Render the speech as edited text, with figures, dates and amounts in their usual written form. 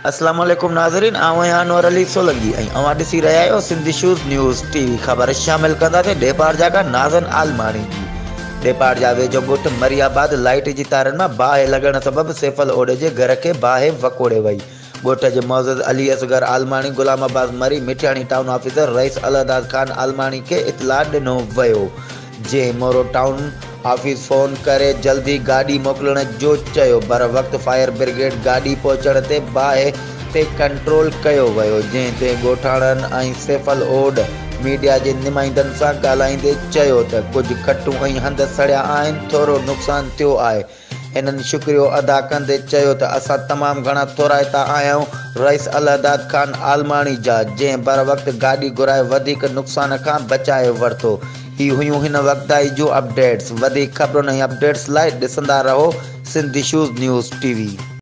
اسلام عليڪم ناظرين آئون آهيان انور علي سولنگي ۽ اوهان ڏسي رهيا آهيو Sindh issues news T V خبر شامل ڪنداسين ڏيپار جا کان نازن عالماڻي جي ڏيپار جا ويجهو ڳوٺ مري آباد لائيٽ جي تارن مان باهه لڳڻ سبب سيفل اوڏ جي گهر کي باهه وڪوڙي وئي ڳوٺ جي معزز علي اصغر عالماڻي، غلام عباس مري، مٺياڻي ٽائون آفيسر رئيس الهداد خان عالماڻي کي اطلاع ڏنو ويو، جنهن مورو ٽائون آفيس فون ڪري جلدي گاڏي موڪلڻ جو چيو، بروقت فائر برگيڊ گاڏي پهچڻ تي باهه تي ڪنٽرول ڪيو ويو، جنهن تي ڳوٺاڻن ۽ سيفل اوڏ ميڊيا جي نمائندن سان ڳالهائيندي چيو ته ڪجهه کٽون ۽ هنڌ سڙيا آهن، ٿورو نقصان ٿيو آهي. هنن شڪريو ادا ڪندي چيو ته اسان تمام گهڻا ٿورائتا آهيون رئيس الهداد خان عالماڻي جا جنهن بروقت گاڏي گهرائي وڌيڪ نقصان کان بچائي ورتو. هي هيون هن وقتائي جون اپڊيٽس. وڌيڪ خبرن ۽ اپڊيٽس لاء ڏسندا رهو Sindh issues news T V.